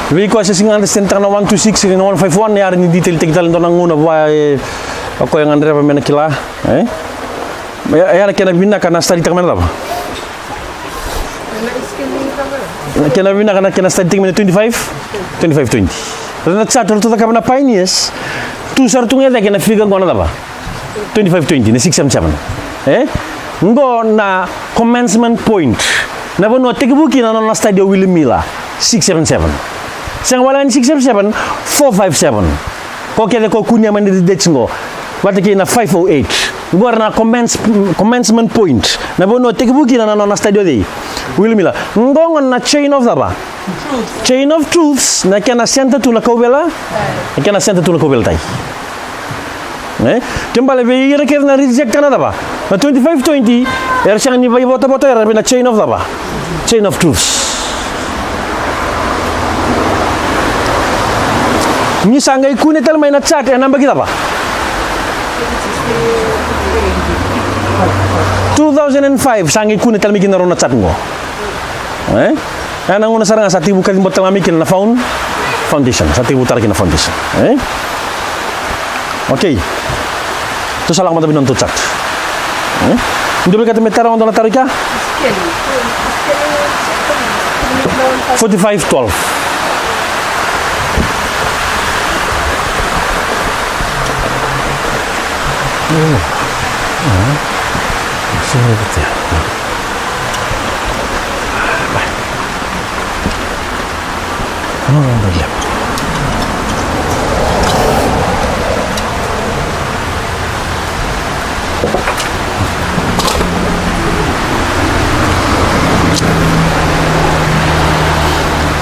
Vei koya se sega ni understand-taka na one two six ni na one five one, e rawa ni detail-taki tale e dua na gauna vua, e, o koya e gadreva me na kila, e? E, e ya na kena vinaka na study-taka mai na cava? Na kena vinaka na kena study-taki mai na twenty-five, twenty-five twenty. Na chart ratou cakava na pioneers, tu sara tu ga e cake na figure qo na cava? Twenty-five twenty, na six seven seven. E? Qo na commencement point. Na vanua tekivu kina na nona study o William Miller, six seven seven. Sega wale ga ni six seven seven, four five seven. Ko kece ko kunea mai na dates qo. Vata kei na five oh eight. Qo era na commence-, commencement point. Na vanua tekivu kina na nona study o cei? William Miller. Qo qo na chain of cava? Chain of truths. Na kena center tu na kauveilatai. Na kena center tu na kauveilatai. E? Kena ibalebale vei ira kece na reject na cava? Na twenty-five twenty, era sega ni vakaivotavota era vei na chain of cava? Chain of truths. Ni sa qai kune tale mai na chart ena yabaki cava? Two thousand and five, sa qai kune tale mai kina na rua na chart qo. E? Ena gauna sara ga sa tekivu kaciva tale ga mai kina na found-, foundation. Sa tekivu tara kina na foundation. E? Okay. Tou sa lako mada vei na nodatou chart. E? Dou vei keda me tara, dou na tara i kea? Forty-five twelve.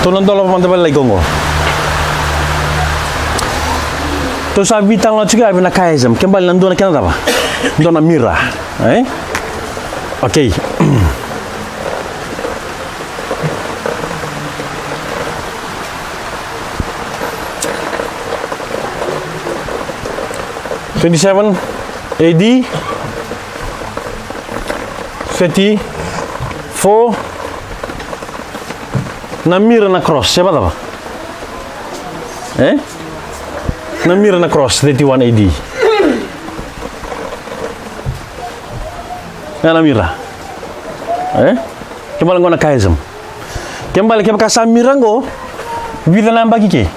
Tou na dolava mada vakalailai qo. Tou sa veitalanoa tiko ya vei na chiasm, kena ibalebale na dua na kena cava? Dua na mirror, e? Okay. Twenty-seven A D, thirty-four, na mirror na cross, se vacava? E? Na mirror na cross, thirty-one A D. E na mirror. E? Kena ibalebale qo na chiasm. Kena ibalebale kevaka sa mirror qo, vica na yabaki ke?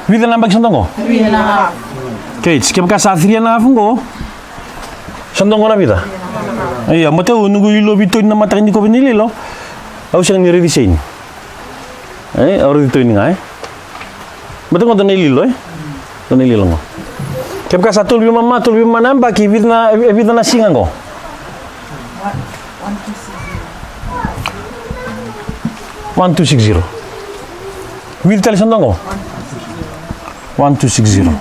Vica na yabaki sa dua qo? Three and a half. Okay, kevaka sa three and a half qo, sa dua qo na vica? Ia, matau noqu ilovi toni na mataka ni kovi ni lilo. Au sega ni raici seni. E, au raici toni ga, e. Matau qo dua na ililo, e. Dua na ililo qo. Kevaka sa tolu vei mama, tolu vei mama na yabaki, e vica na, e vica na siga qo? One two six zero. Vica tale sa dua qo? One two six zero.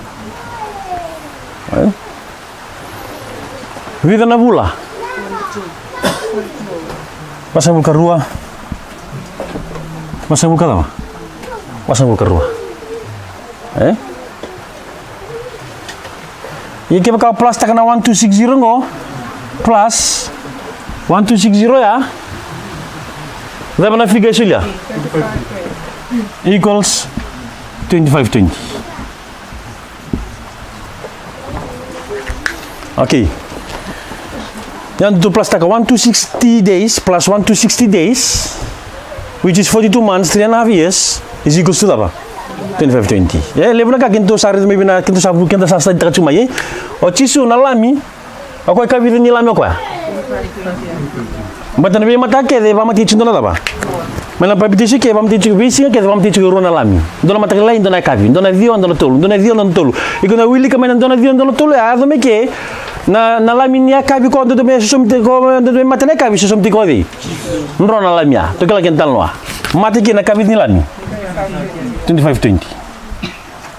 E? Vica na vula? Vasagavulu ka rua. Vasagavulu ka cava? Vasagavulu ka rua. E? Ia kevaka o plus taka na one two six zero qo, plus one two six zero ya, cava na figure e solia? Equals twenty-five twenty. Okay. Ia tou plus taka one two sixty days plus one two sixty days, which is forty-two months, three and a half years, is equals to cava? Twenty-five twenty. E levu na ka keitou sa raica mai vei na, keitou sa vu, keitou sa study taka tu mai, e? O Jisu na Lami, o koya e kavica ni lami o koya? Baleta na veimataka kece e vakamatei tiko e dua na cava? Mai na papitaiso ke e vakamatei tiko, veisiga kece e vakamatei tiko e rua na lami. Dua na mataka lailai, dua na yakavi, dua na ciwa, dua na tolu, dua na ciwa, dua na tolu. Iko na wilika mai na dua na ciwa, dua na tolu, e yaco mai ke na, na lami ni yakavi ko dodonu me sosomitaki, ko dodonu me mate na yakavi, sosomitaki ko cei? Dua na lami ya. Tou kila kena italanoa. Mate kina na kavica ni lami? Twenty-five twenty.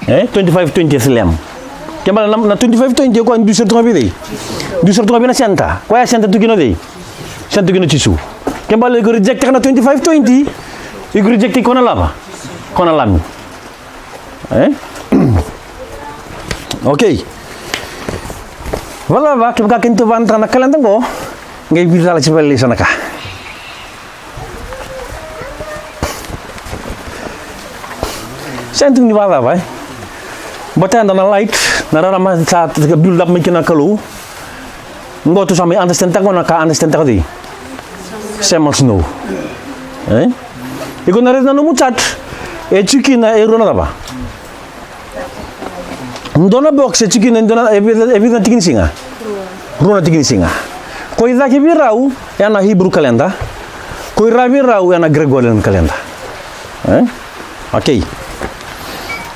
E, twenty-five twentieth Lamb. Kena ibalebale na, na twenty-five twenty o koya e dui sara tu ga vei cei? Dui sara tu ga vei na center. Koya e center tu kina o cei? Center tu kina o Jisu. Kena ibalebale iko reject taka na twenty-five twenty, iko reject ko na cava? Ko na Lami. E? Okay. Vakacava kevaka keitou vakayagataka na kaleda qo, qai vica tale sa vakailai sa na ka. Sega ni tukuni vakacava, e? Baleta e dua na light, na rarama sa build up mai kina na Kalou. Qo tou sa mai understand taka qo na ka understand taka o cei? Samuel Snow. E? Iko na raica na nomu chart, e tiko kina e rua na cava? Dua na box e tiko kina e dua na, e vica, e vica na tiki ni siga? Rua na tiki ni siga. Ko i cake vei rau e na Hebrew calendar. Ko i ra vei rau e na Gregorian calendar. E? Okay.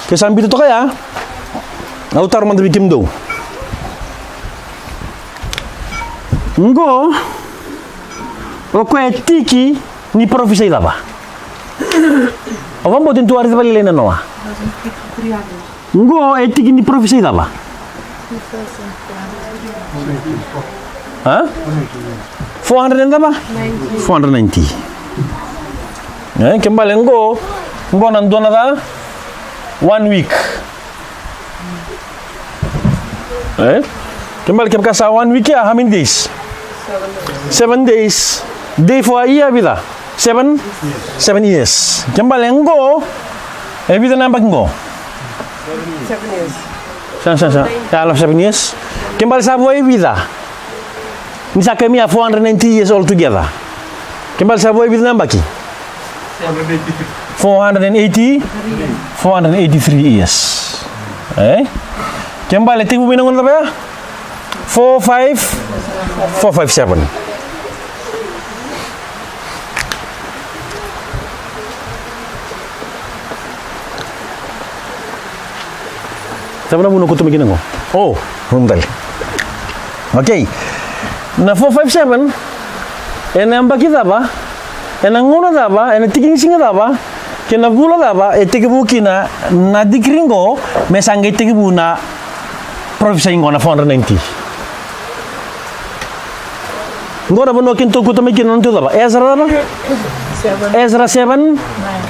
Ke sa biuta toka ya, au taro mada vei kemudou. Qo, o koya e tiki ni parofisai cava? Au vakabauta ni tu a raica vakalailai na noa. Qo e tiki ni parofisai cava? A? Four hundred and cava? Four hundred ninety. E, ke bale qo, qo na dua na ca, one week. E? Ke bale kevaka sa one week ya, how many days? Seven days. Day for a year vica? Seven? Seven years. Ke bale qo, e vica na yabaki qo? Seven years. Sa, sa, sa. Ya, alo seven years. Ke bale sa vo e vica? Ni sa kemia four hundred ninety years altogether. Ke bale sa vo e vica na yabaki? Four hundred and eighty, four hundred and eighty-three years. E? Ke bale tekivu mai na gauna cava ya? Four five, four five seven. Cava na vuna ko toma kina qo? O, vuna tale. Okay. Na four five seven, ena yabaki cava, ena gauna cava, ena tiki ni siga cava, kei na vula cava e tekivu kina na decree qo, me sa qai tekivu na parofisai qo na four hundred ninety. Qo na vanua keitou kauta mai kina na nodatou cava? Ezra cava? Ezra seven.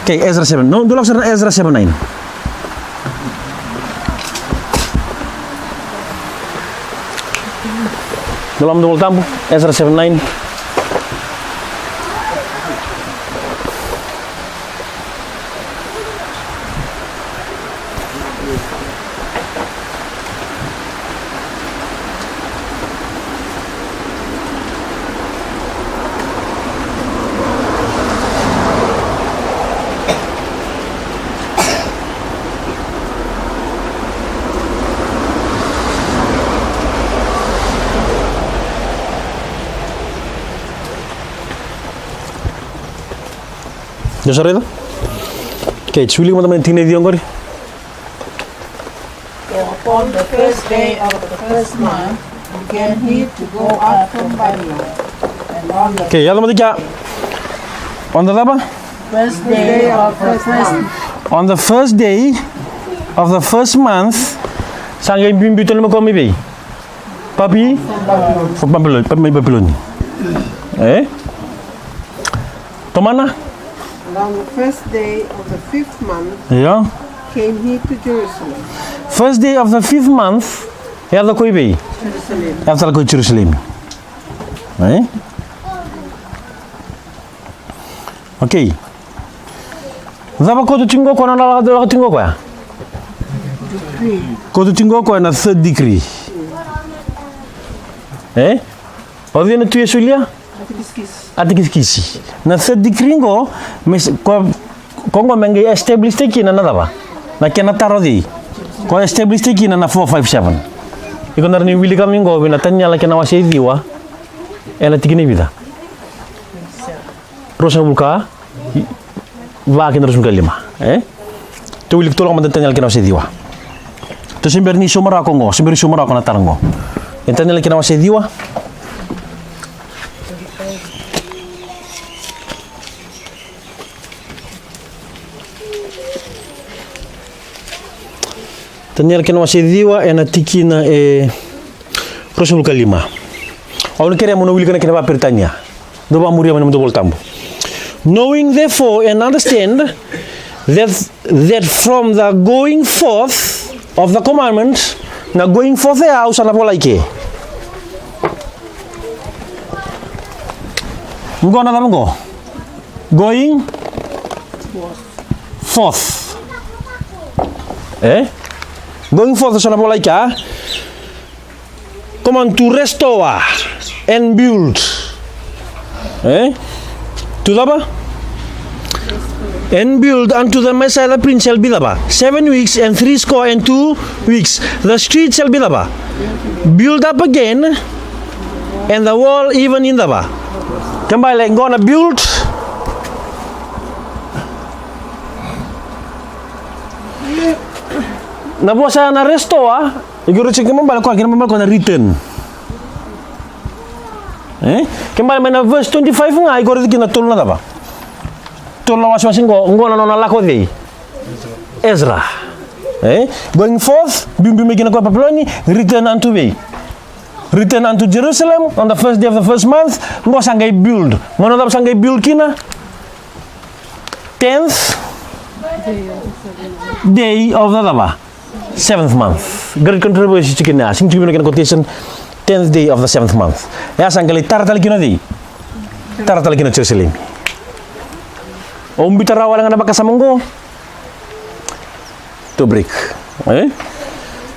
Okay, Ezra seven. No, dou lako sara na Ezra seven nine. Dou lako mai na iVolatabu, Ezra seven nine. Dou sa raica? Okay, sa wilika mada mai na tikina e ciwa qori. For upon the first day of the first month began he to go up from Babylon. And on the Okay, yaco mada kea. On the cava? First day of the first month. On the first day of the first month, sa qai biubiu tale mai o koya mai vei? Papi? From Babylon. From Babylon, Papi mai Babiloni. E? Tomana? And on the first day of the fifth month Io. came he to Jerusalem. First day of the fifth month, e yaco o koya i vei? Jerusalem. E yaco tale o koya i Jerusalemi. E? Okay. Cava koto tiko qo o koya na lako, lako tiko qo o koya? Decree. Koto tiko qo o koya na third decree. E? O cei na tui e solia? Ata kisikisi. Ata kisikisi. Na third decree qo, me s-, ko, ko qo me qai establish-taki kina na cava? Na kena taro o cei? Ko establish-taki kina na four five seven. Iko na rawa ni wilika mai qo vei na Taniela kena wase e ciwa, ena tikina e vica? Ruasagavulu ka va kei na ruasagavulu ka lima, e? Tou wilika tale mada na Taniela kena wase ciwa. Tou se bera ni sauma rawa qo, se bera ni sauma rawa na taro qo. E Taniela kena wase ciwa. Taniela kena wase ciwa ena tikina e ruasagavulu ka lima. Au na kerea mo na wilika na kena vakaperitania. Dou vakamuria mai na nomudou iVolatabu. Knowing therefore and understand that, that from the going forth of the commandment, na going forth e au sa na volai ke. Qo na cava qo? Going forth. E? Going forth sa na volai ke. Come on, to restore and build. E? To cava? And build unto the Messiah the Prince shall be cava? Seven weeks and three score and two weeks. The street shall be cava? Build up again, and the wall even in cava? Kena ibalebale qo na build. Na vosa na restore, iko raica kena ibalebale koya, kena ibalebale koya na return. E? Kena ibalebale mai na verse twenty-five ga, iko raica kina na tolu na cava? Tolu na wasewase qo, qo na nona lako cei? Ezra. E? Going forth, biubiu mai kina koya Papiloni, return unto vei? Return unto Jerusalem on the first day of the first month. Qo sa qai build. Qo na cava sa qai build kina? Tenth day of the cava? Seventh month. Great controversy tiko kina ya. Sega ni tiko vei na kena quotation. Tenth day of the seventh month. Ya sa qai lai tara tale kina o cei? Tara tale kina o Jerusalemi. O biuta rawa wale ga na vakasama qo. To break. E?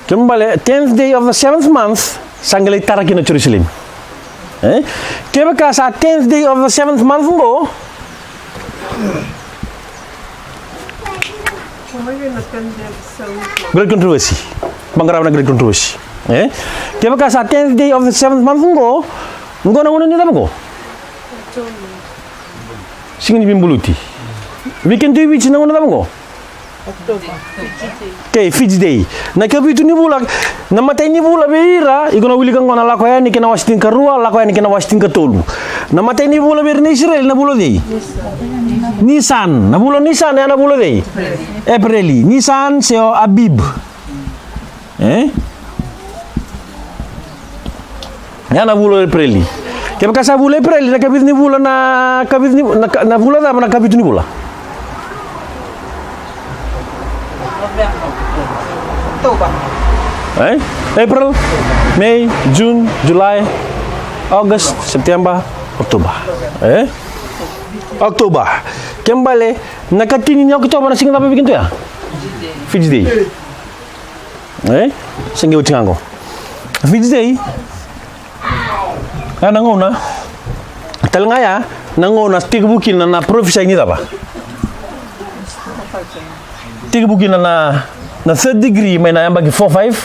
Kena ibalebale, tenth day of the seventh month, sa qai lai tara kina o Jerusalemi. E? Kevaka sa tenth day of the seventh month qo. Great controversy. Vaqara na great controversy. E? Kevaka sa tenth day of the seventh month qo, qo na gauna ni cava qo? Siga ni veibuluti. Vei keda e Viti na gauna cava qo? Okei, Fiji Day. Na ikavitu ni vula, na imatai ni vula vei ira, iko na wilika qo na Lako Yani kena wase tinikarua, Lako Yani kena wase tinikatolu. Na imatai ni vula vei ira na Isireli na vula o cei? Nisan. Na vula o Nisan ya na vula o cei? Epereli. Nisan se o Abib. E? Ya na vula o Epereli. Kevaka sa vula o Epereli, na ikavitu ni vula, na ikavitu ni, na ka-, na vula cava na ikavitu ni vula? E? April, May, June, July, August, September, October. E? October. Kena ibalebale, na ikatini ni Okotova na siga cava vei keda ya? Fiji Day. E? Se qai oti ga qo. Fiji Day. Ya na gauna. Tale ga ya na gauna tekivu kina na parofisai ni cava? Tekivu kina na, na third degree mai na yabaki four five,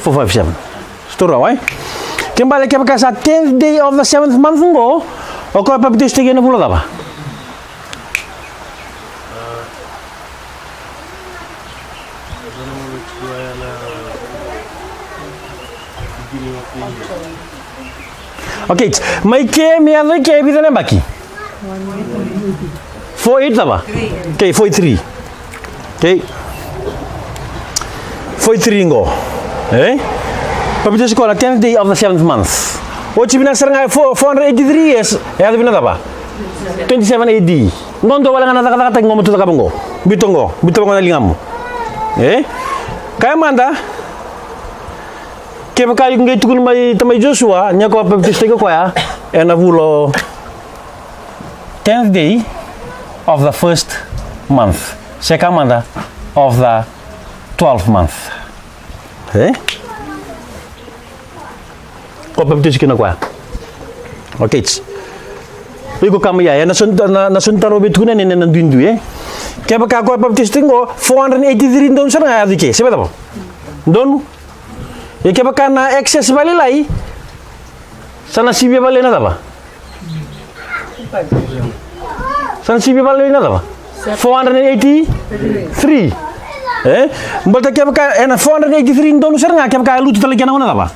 four five seven. Sotava, e? Kena ibalebale kevaka sa tenth day of the seventh month qo, o koya papitaisotaki ena vula cava? Okay, mai ke me yaco i ke e vica na yabaki? Four eight cava? Okay, four eight three. Okay. Four eight three qo. E? Papitaiso koya na tenth day of the seventh month. Oti vinaka sara ga e four, four hundred eighty-three years, e yaco vei na cava? Twenty-seven A D. Qo dua wale ga na cakacakataki qo mo tu cakava qo. Biuta qo, biuta qo na ligamu. E? Kaya mada, kevaka iko qai tukuna mai tamai Josua ni o koya papitaisotaki o koya ena vula o tenth day of the first month. Se kaya mada of the twelfth month. E? Ko papitaiso kina o koya. Okay. Iko kaya mai ya, e na so ni ta-, na, na so ni taro vei tukuna yani ena duidui, e? Kevaka o koya papitaisotaki qo, four hundred eighty-three donu sara ga e yaco i ke. Se vei cava? Donu. Ia kevaka na excess vakalailai, sa na sivia vakalailai na cava? Sa na sivia vakalailai na cava? Four hundred and eighty-three. E? Baleta kevaka ena four hundred and eighty-three donu sara ga, kevaka e lutu tale kina na gauna cava?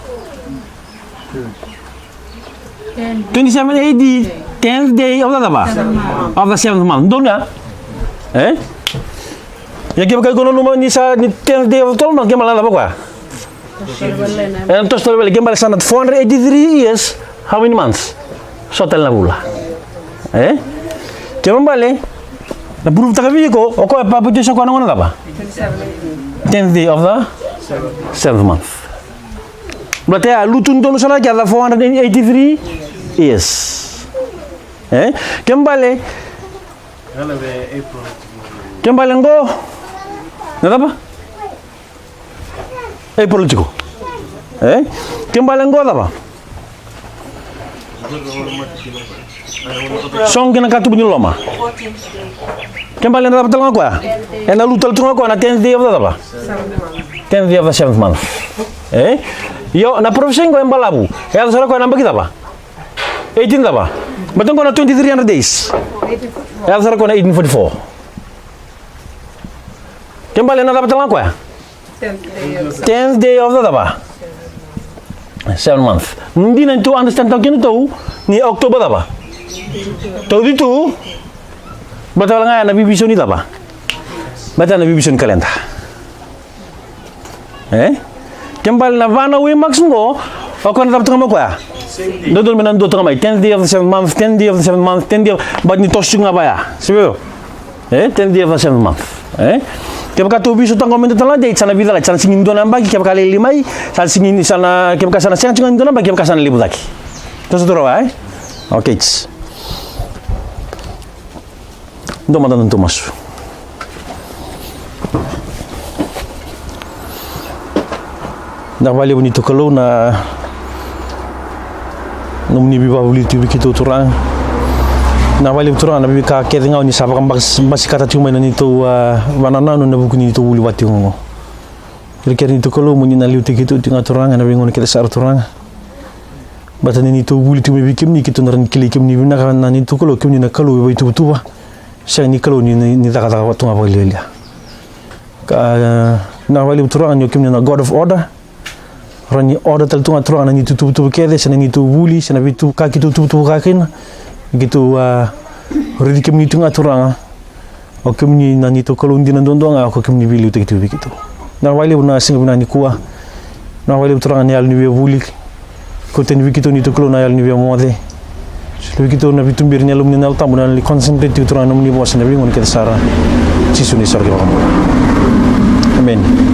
Twenty-seven A D, tenth day of the cava? Of the seventh month. Donu ya? E? Ia kevaka iko nanuma ni sa ni tenth day of the twelfth month, kena ibalebale na cava koya? E na toso tale vale, kena ibalebale sa na four hundred eighty-three years, how many months? So tale na vula. E? Kena ibalebale, na puruvutaka vei iko, o koya papitaiso o koya na gauna cava? Tenth day of the seventh month. Baleta ya lutu donu sara ga kece four hundred and eighty-three years. E? Kena ibalebale, kena ibalebale qo, na cava? April tiko. E? Kena ibalebale qo cava? Soqo ki na katuba ni loloma. Kena ibalebale na cava tale ga koya? Ena lutu tale tu ga koya na tenth day of the cava? Tenth day of the seventh month. E? Io, na parofisai qo e balavu. E yaco sara koya na yabaki cava? Eighteen cava? Baleta qo na twenty-three hundred days. E yaco sara koya na eighteen forty-four. Kena ibalebale na cava tale ga koya? Tenth day of the cava? Seven month. Dina ni tou understand tau kina tou ni October cava? Tauci tu. Bata wala ga ya na vivisoni cava? Bata na vivisoni kalenda. E? Kena ibalebale na va na waymarks qo, o koya na cava tu ga mai koya? Dodonu me na dua tu ga mai. Tenth day of the seventh month, tenth day of the seventh month, tenth day of, but ni toso ga vaya. Se vei? E, tenth day of the seventh month. E? Kevaka tou viso taqo me dua tale na date, sa na vica lati, sa na sigi ni dua na yabaki, kevaka lailai mai, sa na sigi ni, sa na, kevaka sa na sega tiko ga ni dua na yabaki, kevaka sa na levu cake. Toso tu rawa, e? Okay. Dua mada na tou masu. Vinaka vakalevu ni tou Kalou na nomuni veivakavulici tiko vei keitou Turaga. Vinaka vakalevu Turaga na veika kece ga oni sa vakabasikata tiko mai na neitou, a, vakanananu ena vuku ni neitou vuli vata tiko qo. Kerekere ni tou Kalou mo ni na liutaki keitou tiko ga Turaga ena veigauna kece sara Turaga. Baleta ni neitou vuli tiko mai vei kemuni keitou na rawa ni kilai kemuni vinaka na neitou Kalou, kemuni na Kalou e vakaituvatuva. Sega ni Kalou ni, ni, ni cakacaka tu ga vakalialia. Ka, e, vinaka vakalevu Turaga ni o kemuni na God of order. Rawa ni order tale tu ga Turaga na neitou tuvatuva kece, se na neitou vuli, se na veitu ka keitou tuvatuva ka kina. Keitou, a, raici kemuni tu ga Turaga. O kemuni na neitou Kalou dina duadua ga, o kemuni veiliutaki tu vei keitou. Vinaka vakalevu na siga vinaka nikua. Vinaka vakalevu Turaga na yalo ni veivuli. Kauta yani vei keitou neitou Kalou na yalo ni veimoce. Solia vei keitou na veituberi ni Yalomuni na Yalo Tabu, na yalo ni concentrate tiko Turaga na nomuni vosa ena veigauna kece sara. Jisu na iSoro kei na iVakabula. Amen.